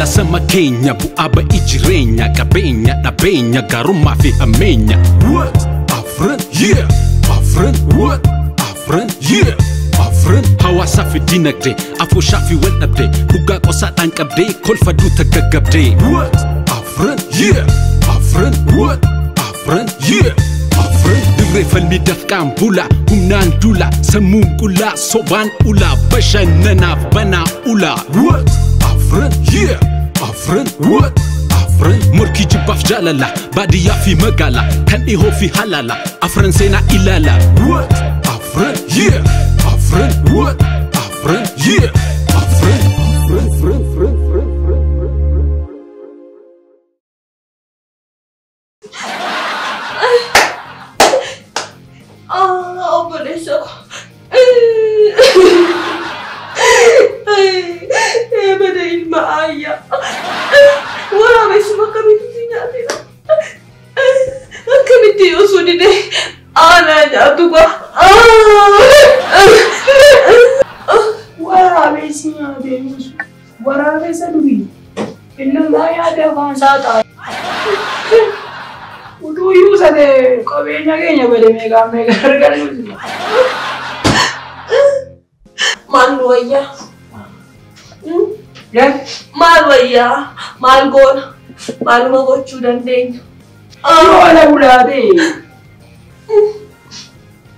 Falaasama keenya bu'aa ba'ii jireenya qabeenya dhabeenya gaarummaa fi hammeenya. What? Afran yeah! Afran what? Afran yeah! Afran hawaasaa fi dinagdee afooshaa fi wal dhabdee dhugaa qosaadhaan qabdee kolfa duuta gaggabdee. What? Afran yeah! Afran what? Afran yeah! Afran dirree falmii dafqaan bula humnaan dula sammuun qullaa sobaan ulaa bashannanaaf banaa ulaa. What? Afran yeah! Afran what? Afran morkii jibbaaf jaalala baadiyyaa fi magaalaa kan dhihoo fi halaala afran seenaa ilaala. What? Afran yeah! Afran what? Afran yeah! Afran Afran Afran Afran Afran. Obboleessa koo. Mana ilma ayyaa. Waraabessuma akkamitti si nyaatedha? Akkamitti osoo didee aanaa nyaatu gaa? Waraabessi nyaatee nuusu. Waraabessa durii. Innummaa nyaatee afaan isaa taa'e. Utuu iyyuu sadee qabeenya keenya bade meeqaan meeqa argannu. Maal nu wayyaa? Maal wayyaa? Maal goona? Maaluma gochuu dandeenya? Yoo ala bulaatee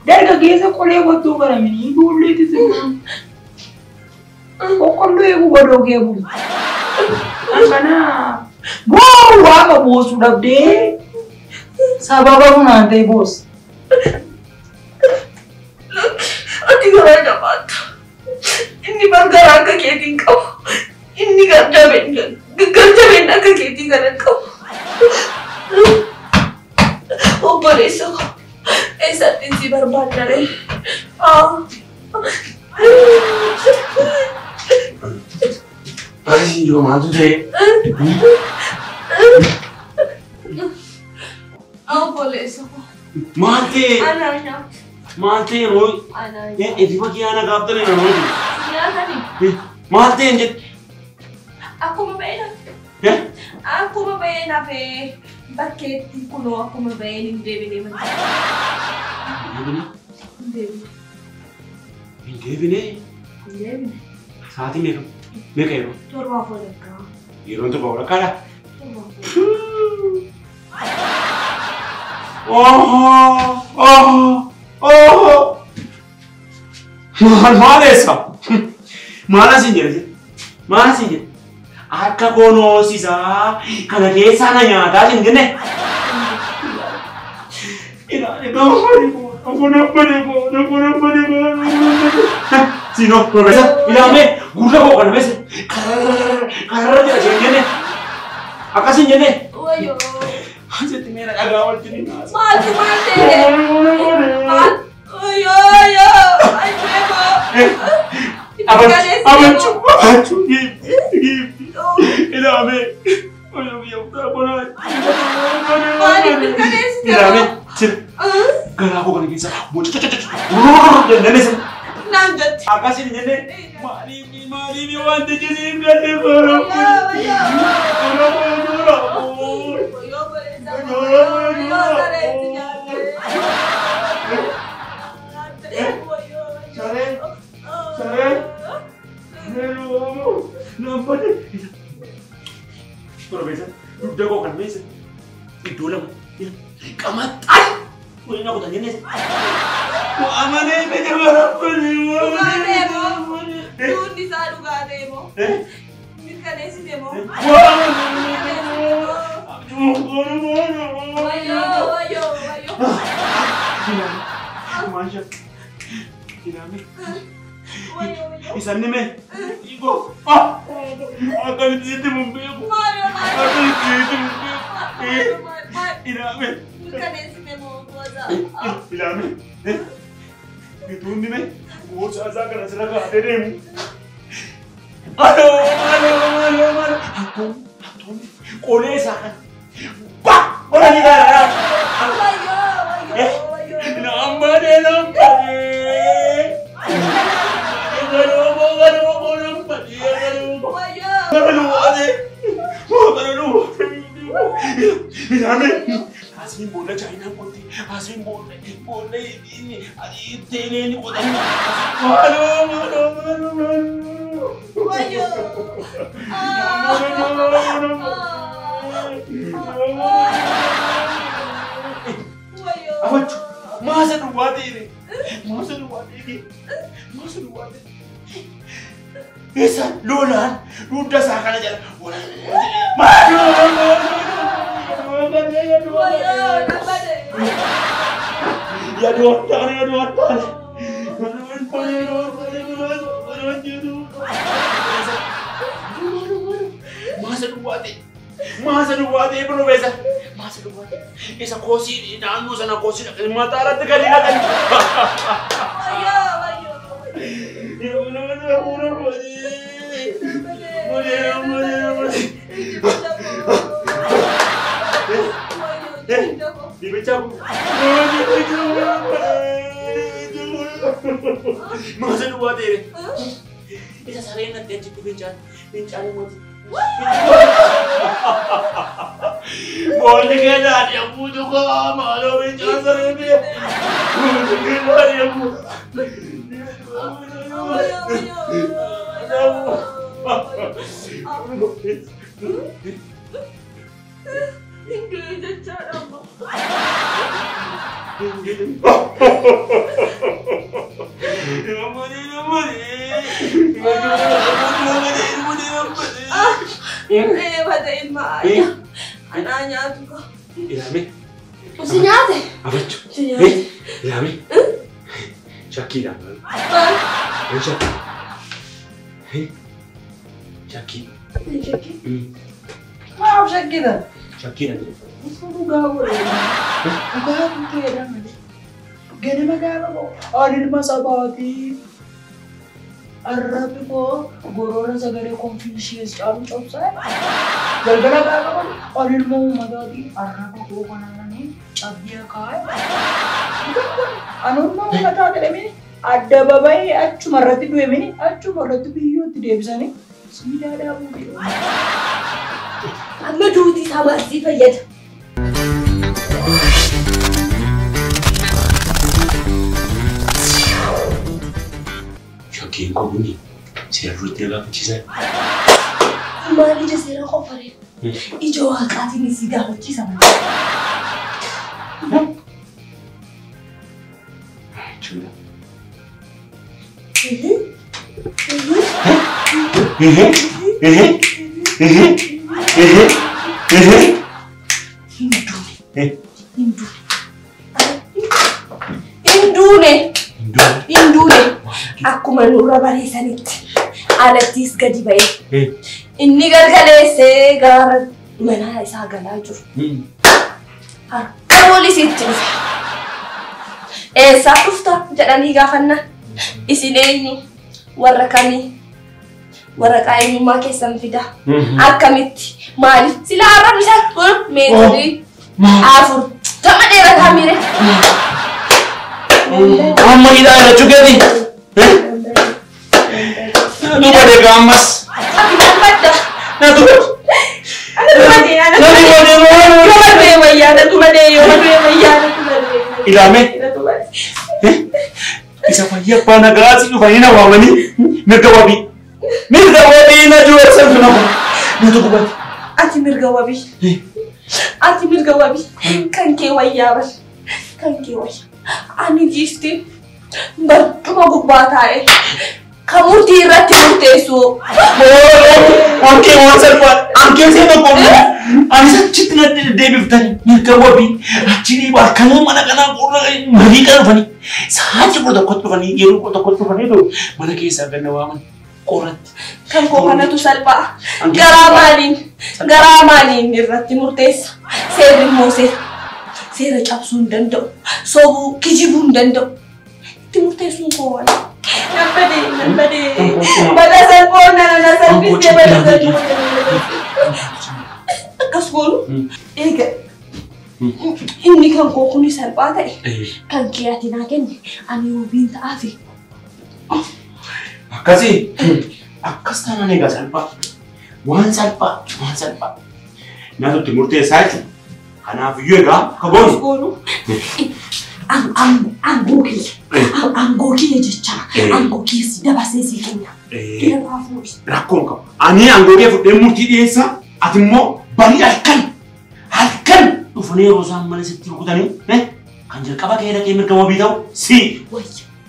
dargaggeessa qolee qottuu baramanii duulleetti sirna. Boqqolloo eeguu godoo kee bulu. Kana boo waaqa boosuu dhabdee sababa funaan ta'e boos. Ati garaa jabaatta. Inni garaa akka keetiin qabu. Inni garjabeen akka keetii kana hin qabu. Obboleessa koo eessatti si barbaadna ree? Ay, yoo maaltu ta'e? Obboleessa koo. Maal ta'e? Anaa nyaatu. Maal ta'e moo? Anaa nyaatu. Eejiba kiyyaana gaaftanii namooti. Nyaatanii? Maal ta'e hin jettu? Akkuma ba'ee nafe. Akkuma ba'ee nafee bakkeetti kunoo akkuma ba'een hin deebine malee. Hin deebine? Hin deebine? Hin deebine. Sa'aatii meeqa? Meeqa yeroo? 7:15. Yeroon 7:15dha? 7:15. Oh! Oh! Oh! Maal maal eessa? Maal asiin jedhe? Maal asiin jedhe? Akka konoosisaa kana keessaa na nyaataa hin jenne. Ilaali gaafari. Si no, profesor, ilaame gurra koo kana beese kararra jira isheen jenne. Akkas hin jenne. Wayyoo. Asitti meera dhagaa wajjin hin haasa. Maaltu maal ta'e? Maal? Wayyoo wayyoo. Ajjeemoo. Abachuu abachuu giifti ilaame. Maaliif mirkaneessite? Ilaame sir garaa koo kana keessa boca jennee Naan jetti. Akkas hin jenne maaliif maaliif wanti jisiif galee bara. Wayyoo obboleessa koo. Wayyoo sareetti nyaatte. Wayyoo. Saree saree Nampade. Profesor, dugda koo kan beese iddoo lama qamaxxaan waliin na kutan jennee. Waa malee bete bara Dhugaa ta'e moo? Duudhi isaa dhugaa ta'e moo? Mirkaneessite moo? Wayyoo wayyoo wayyoo. Maasha. Ilaame. Wayyoo wayyoo. Isaan nime. Igo. Akkamitti sitti mun beeku. Maal maal Akkamitti sitti mun beeku. maal maal Ilaame. mirkaneessite moo gosa? Ilaame. Bituun nime. Gosa isaa kana sirra kaa'atee deemu. Aloo aloo aloo aloo. Hattuun hattuun qolee isaa kana. Ba! Qola ni gaara. Wayyoo wayyoo wayyoo. Nambadee nambadee. Garuu garuu nambadee garuu. Wayyoo. Garuu ade. Ilaame. Asiin boolla Chaayinaan qotti. Asiin boolla boolla teeleen qotanii. Maaloo maaloo maaloo maaloo. Wayyoo. Afachu. Maasa duwwaa ta'e. Maasa duwwaa ta'e. Maasa duwwaa ta'e. Isa lolaan dugda isaa kana jala. Maaloo maaloo. Ya dua tahun, ya dua tahun. Masa dua teh, Profesor. Masa dua teh. Isa kosi, naannoo sana kosi, mata irratti gadi naqan. Wayyoo, wayyoo. Masa duwwaa ta'e. Isa sareen natti achitti fincaan fincaan uummati. Boolli keessaa deemuu koo maaloo fincaan sareen bee. Boolli keessaa deemuu. Shakira. Shakira. Maaf Shakira. Shakira. Dhugaa godhe. Dhugaa ta'edha malee. Ganama gaafa koo ani ilma sabaati. Arrabni koo gorora sagalee Konfiishees caalu cabsaa. Galgala gaafa koo ani ilma uummataati. Arraba koo kanaananii cabbiya kaa'e. Ani ilma uummataa jedhamee addababayii achuma irratti du'emini achuma irratti biyyootti deebisanii siidaa dhaabuu jedhu. Amma duuti isaa maal fayyada? Shakkiin koo kuni seera duratti na gaafachiisa. Maal ija seera qofaree? Ija waaqaatiin si gaafachiisa malee. Jechuudha. Hin duune. Hin duune. Akkuma nurra bareessanitti alattis gadi ba'ee inni galgaleessee gara mana isaa galaa jiru. Harka poolisiitti dhufe. Eessaa dhufta jedhanii gaafanna. Isin eenyu? Warra kamii? Waraqaa eenyummaa keessan fidaa. Akkamitti? Maaliif? Silaa arrabni isaa kun meetirii 4 gama dheerataa miire. Amma hidhaa irra cugeeti. Duuba deegaa ammas. Ati maal badda? Na duuba. Ana duuba dee ana duuba dee. Yoo du'e wayyaa na duuba dee yoo du'e wayyaa na duuba dee. Ilaame. Isa fayyaa abbaa nagaa si dhufanii na waamanii mirga wabii. Mirga wabii na du'e na na duuba. Ati mirga wabii. Ati mirga wabii. Kan kee wayyaa bar. Kan kee wayyaa. Ani giiftiin barcuma gubbaa taa'e kan murtii irratti murteessu. Ankee waan salphaadha. Ankee see tokko ani achitti na deebiftani mirga wabii achi dhiibaa akkanuma mana kanaa qorra marii kana dhufanii sa'aatii 11 dhufanii yeroo 11 dhufanii mana keessaa ganna waaman qorratti. Kan koo kanatu salphaa. Garaa maaliin irratti murteessa. Seerri immoo seera. Seera cabsuu hin danda'u. Sobuu kijibuu hin danda'u. Itti murteessuun koo waan. Nan badee. Bada salphoo na salphistee bada salphoo. Akkas goonu eega inni kan koo kuni salphaa ta'e kan kee ati naa kenne ani wabiin ta'aafi. Akkasii akkas taanaan egaa salphaa waan salphaa waan salphaa Natu itti murteessaa jechuudha. Kanaaf iyyuu egaa akka goonu. Aangoo kiyya. Aangoo kiyya jecha. Aangoo kiyya si dabarsee si kenna. Rakkoon qabu. Ani aangoo kee fudhee murtii dhiyeessaa. Ati immoo barii halkan halkan dhufanii yeroo isaan mana sitti rukutanii kan jalqaba kee dhaqee mirga wabii ta'u si.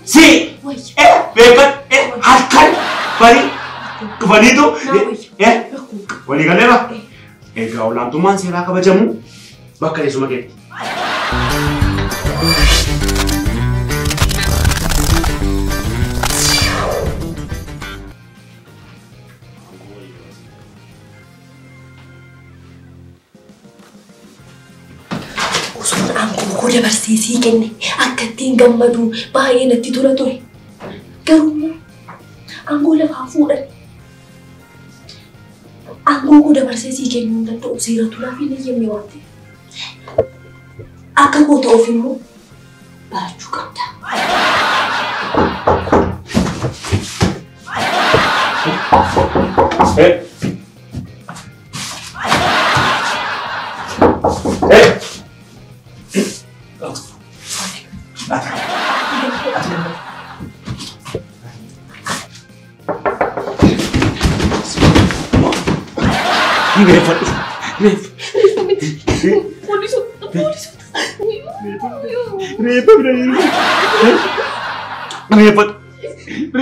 Si. Beekan halkan barii dhufaniitu walii galeera. Egaa olaantummaan seeraa kabajamu bakka teessuma keetti. Osoon aangoo koo dabarsee sii kenne akka ittiin gammadu baay'ee natti tola ture. Garuu aangoo lafaa fuudhan. Aangoo koo dabarsee sii kennuu hin danda'u seera turaaf hin eeyyamne waan ta'eef. Akka koo ta'uuf immoo barachuu qabda.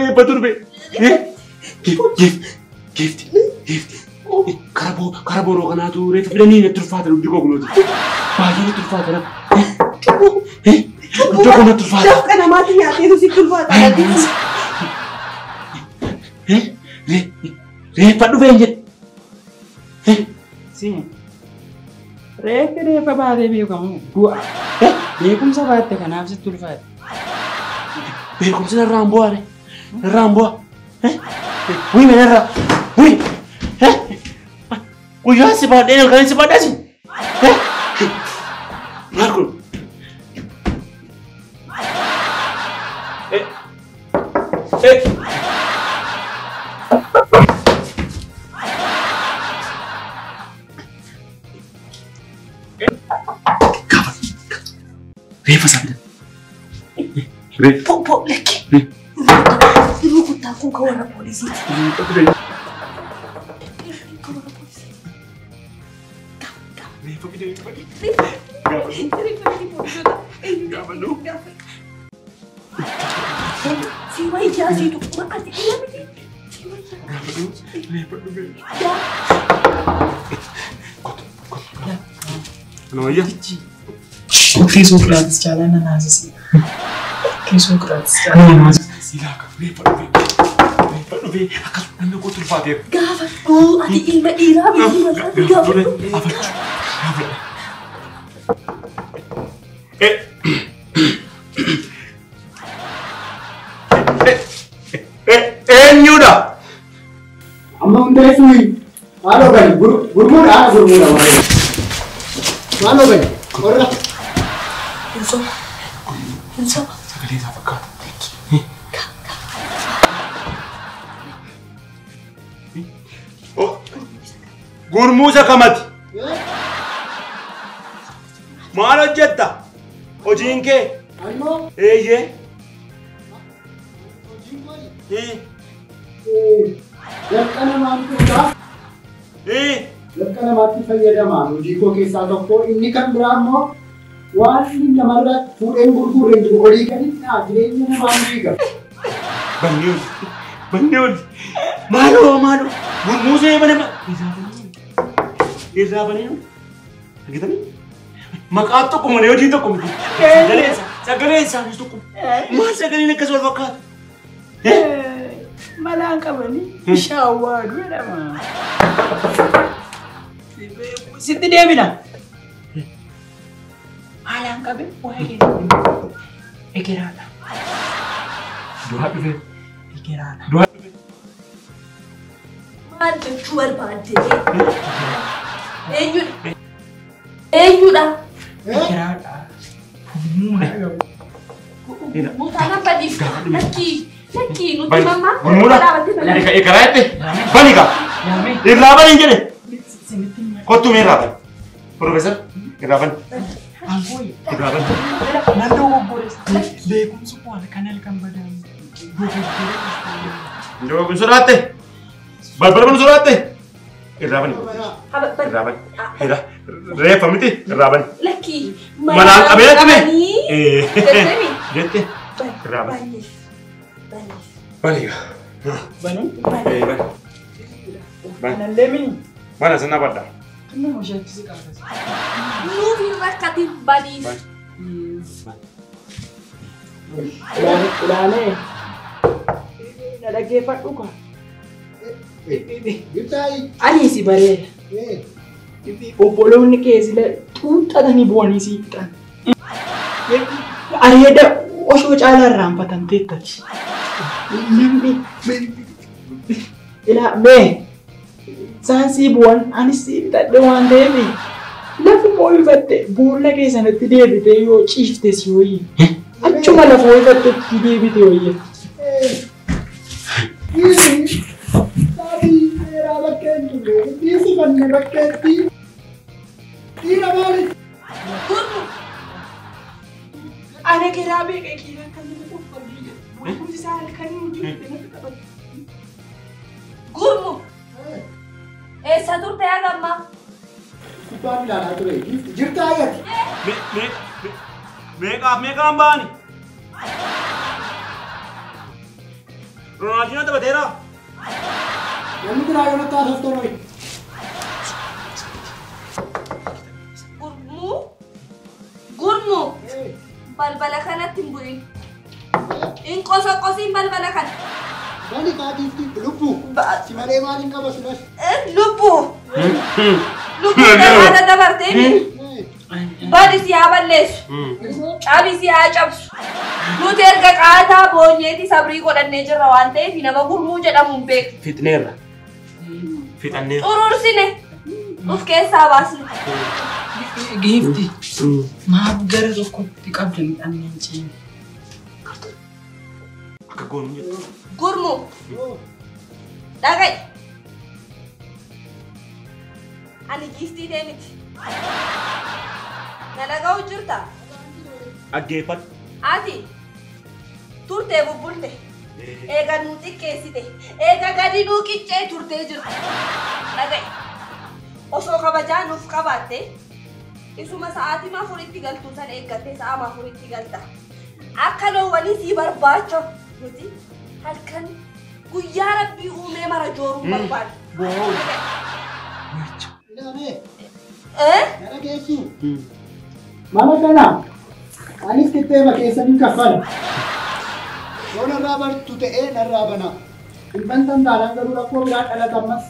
Reeffa turbe. Giifti. Kara boroo kanaatu reeffa fidanii natti ulfaata dugdi koo kunuuti. Baay'ee natti ulfaata. Dugdi koo natti ulfaata. Dafqa namaatti nyaateetu sitti ulfaata. Reeffa dhufee hin jedhe. Reeffi reeffa baatee beekamu du'a. Beekumsa baatte kanaaf sitti ulfaate. Beekumsi narraan bu'aa re. Narraan bu'aa. Wii mee narraa. Wii. Guyyaa si baadhee halkan si baadhee si. Maal kun? Reeffa isaa fidan. Po lakki. Rukuttaa kun kan warra poolisiiti. Reeffa fide. Reeffa fide poolisoota. Gaafa. Si wayyaa siitu maqaan ila miti. Si wayyaa. Reeffa dhufee. Kotu. Kana wayyaa. Socrates caalaa na naasise. Socrates caalaa na naasise. Reeffa dhufee akkasuma namni kootu ulfaateera. Gaafadhu ati ilma dhiiraa miti maqaan gaafadhu. Gaafadhu. Eenyudha? Amma hundeessuun maaloo gani gurmuudha gurmuudha maaloo gani qorra. Insoma. Sagalee isaa fakkaata. Gurmuusa kamati. Maal hojjetta? Hojiin kee? Eeyyee. Yakka namaan tuutaa. Yakka namaatti fayyadamaa hojii koo keessaa tokko inni kan biraa immoo waan inni namarraa fuudheen gurgureen jiru olii gadi jireenya namaa miidha. Banni oli. Maaloo gurmuusee banama. Irraa banee argitanii? Maqaa tokko malee hojii tokko miti. Sagaleen isaanis tokko. Maal sagaleen akkas wal fakkaatu? Malaan qabanii bishaan waaduu jedhama. Sitti deebina. Malaan qabee waa'ee keessatti ekeraadha. Du'aa dhufee. Ekeraadha. Du'aa dhufee. Maal jechuu barbaadde? Eenyudha? Eenyudha? Ekeraadha. Mutaan badiif lakkii lakkii nuti mamma. Gurmuudha. Ekeraa jette. Bani kaa. Irraa bani hin jedhe. Sinitti Kottu mee irraa bani. Profeesar irraa bani. Irraa bani. Nandoo goggoreessa. Beekumsi koo halkan halkan badaan. Ndoo kun sodaatte. Balbala kun sodaatte. Irraa bani. Irraa bani. Reeffa miti irraa bani. Lakkii. Manaan qabee dhaqne. Jette. Irraa bani. Bani. Bani? Bani. Kanallee mini? Bana sana badda. Nama shakkisi qabdas. Nuuf hin rakkatin baniif. Ilaalee. Na dhaggeeffadhu kaa. Ani si bareeda. Obboloonni kee sila xuuxxatanii bu'anii si fixan. Areeda osoo caalaa irraanfatamteettati. Namni ilaa mee isaan sii bu'an anis sii fixadhe waan ta'eef lafuma ooyifatte boolla kee sanatti deebitee yoo ciifte si hooyye. Achuma lafa ooyifattetti deebite hooyye. Ana garaa beeka kiiraan kan nama qoqqooduu jedhu. Beekumsi isaa halkanii hojii natti taphatu. Gurmu! Eessa turte yaa gammaa? Kubbaan ilaalaa ture. Jirtaa ayyati. Meeqaaf meeqaan ba'ani? Roonaaldinoo taphateeraa? Namni biraa yoo natti haasoftan ho'i. Gurmuu? Gurmuu! Balbala kanatti hin bu'in. Hin qosoqosiin balbala kana. Bani kaa giiftii lubbuu. Si malee maaliin qaba silas? Lubbuu! Lubbuu daraara dabartee badi si haa balleessu. Cabi si haa cabsu. Nuti erga qaataa boonyeeti sabrii godhannee jirra waan ta'eef nama gurmuu jedhamu hin beeku. Fixneerra. Fixanneerra. Xuruursine. Of keessaa baasne. Giifti maaf gara tokkotti qabda midhaan hin ciine. Akka goonu jettu. Gurmuu. Dhaga'i. Ani giiftii ta'e miti. Na dhaga'u jirta? Dhaggeeffadhu. Ati turtee bubbulte. Eega nuu xiqqeessite. Eega gadi nuu qiccee turtee jirta. Dhaga'i. Osoo kabajaa nuuf qabaatte isuma sa'aatii afuritti galtuu san eeggattee sa'a afuritti galta. Akka loowwanii sii barbaacha nuti halkan guyyaa rabbii uumee mara jooruun barbaadu. Na dhageessu. Mana kana anis qixxeema keessaniin kaffala. Yoo narraa bartu ta'ee narraa bana. Hin bantan taanaan garuu rakkoo biraa dhalata ammas.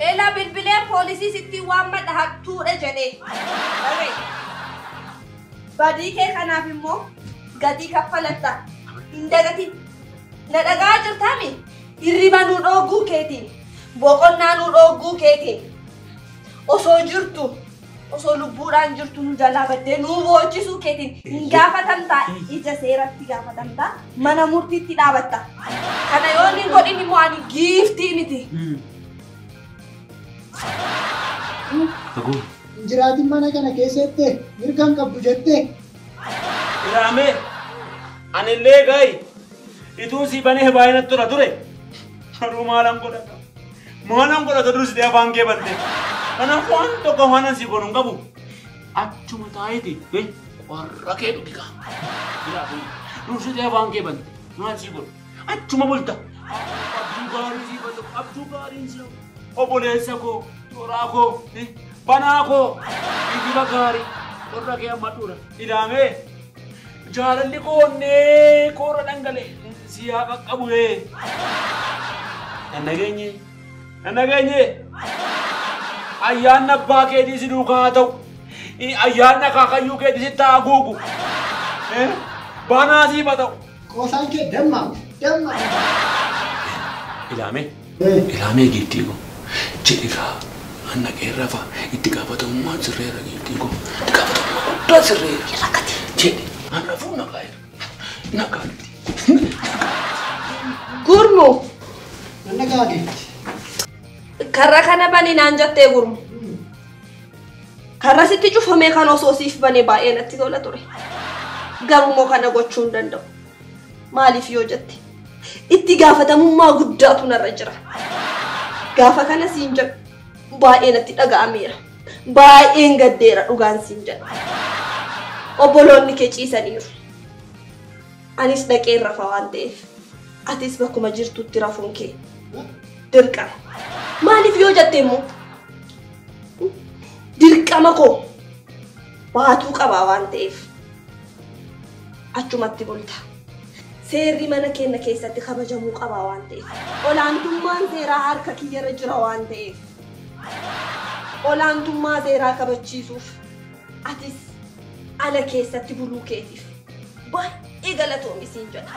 Ela bilbilee poolisii sitti waammadha hattuudha jedhee. Badii kee kanaaf immoo gatii kaffalatta. Hin dagatin. Na dhagaa jirtaami? Hirriba nu dhooguu keetiin. Boqonnaa nu dhooguu keetiin. Osoo jirtu, osoo lubbuudhaan jirtu nu jalaa baddee nu boochisuu keetiin hin gaafatamtaa. Ija seeratti gaafatamtaa. Mana murtiitti dhaabatta. Kana yoo inni godhin immoo ani giiftii miti. Hin jiraatin mana kana keessatti mirga hin qabdu jettee. Ilaamee anillee ga'i ituun si banee baay'inatti tura ture. Garuu maalan godhata? Maalan godhata dursitee afaan kee bante. Kanaaf waan tokko waan si godhu hin qabu. Achuma taa'eeti qorra kee dhugi kaa. Dursitee afaan kee bante maal si godhu? Achuma bulta. Abjuu gaarii si batu abjuu gaariin si obboleessa koo toraa koo banaa koo hirriba gaarii qorra kee amma dhuura. Ilaamee jaalalli koonnee koora dhangalee si haa qaqqabu. Nan dhageenye nan dhageenye ayyaanni abbaa keetii si duukaa haa ta'u ayyaanni akaakayyuu keetii sitti haa guugu banaa siif haa ta'u. Qoosaan kee damma damma. Ilaamee ilaamee giiftii koo jedhi kaa anna qeerra fa'a itti gaafatamummaan sirreera giiftii koo itti gaafatamummaa guddaa sirreera jedhi an rafuu nagaa jira nagaa giiftii. Gurmuu. Nan nagaa giifti. Karra kana bani naan jettee gurmu. Karra sitti cufamee kan osoo siif banee baay'ee natti tola ture. Garuu kana gochuu hin danda'u. Maaliif yoo jette itti gaafatamummaa guddaatu narra jira. Gaafa kana siin jedhu baay'ee natti dhaga'ameera. Baay'een gaddeera dhugaan siin jedha. Obboloonni kee ciisaniiru. Anis dhaqeen rafa waan ta'eef atis bakkuma jirtutti rafuun kee dirqama. Maaliif yoo jette immoo dirqama koo baatuu qabaa waan ta'eef achumatti bulta. Seerri mana keenya keessatti kabajamuu qabaa waan ta'eef olaantummaan seeraa harka kiyyarra jira waan ta'eef olaantummaa seeraa kabachiisuuf atis ala keessatti buluu keetiif baay'ee galatoomi siin jedha.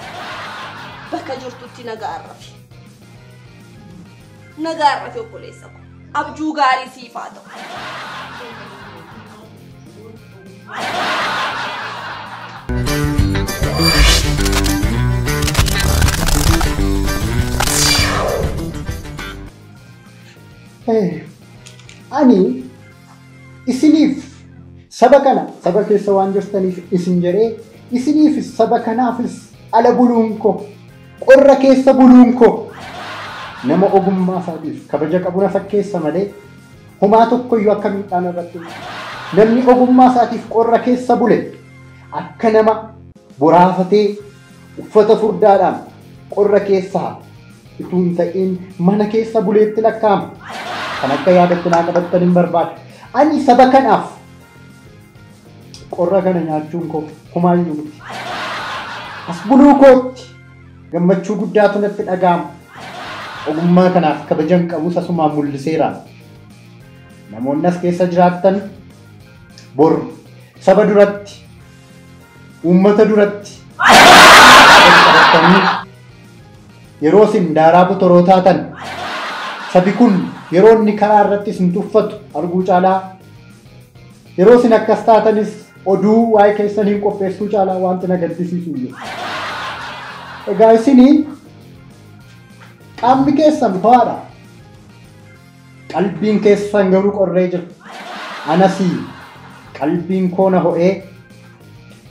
Bakka jirtutti nagaa rafi. Nagaa rafi obboleessa koo. Abjuu gaarii siif haa ta'u. Ani isiniif saba kana saba keessa waan jirtaniif isin jedhee isiniif saba kanaafis ala buluun koo qorra keessa buluun koo nama ogummaa isaatiif kabaja qabu na fakkeessa malee homaa tokkoyyuu akka miidhaan irratti namni ogummaa isaatiif qorra keessa bule akka nama boraafatee uffata furdaadhaan qorra keessaa utuu hin ta'in mana keessa buleetti lakkaa'ama. Kan akka yaadatti naa qabattan hin barbaadu. Ani saba kanaaf qorra kana nyaachuun koo homaayyuu miti. As buluu kootti gammachuu guddaatu natti dhaga'ama. Ogummaa kanaaf kabajan qabus asumaan mul'iseera. Namoonni as keessa jiraattan bor saba duratti, uummata duratti qabatanii yeroo isin daaraa botoroo taatan sabi kun yeroo inni karaa irratti isin tuffatu arguu caalaa yeroo isin akkas taatanis oduu waa'ee keessaniin qopheessuu caalaa wanti na gaddisiisu hin jiru. Egaa isinii qaamni keessan ho'aadha. Qalbiin keessan garuu qorree jira. Anasii qalbiin koo na ho'ee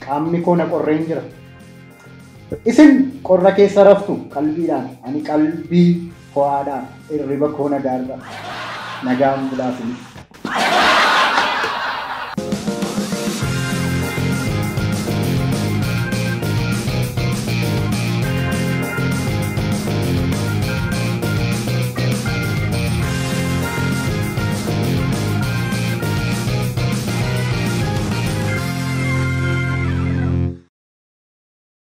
qaamni koo na qorreen jira. Isin qorra keessa raftu qalbiidhaan ani qalbii ho'aadhaan hirriba koo nagaarra nagaan bulaa isiniif.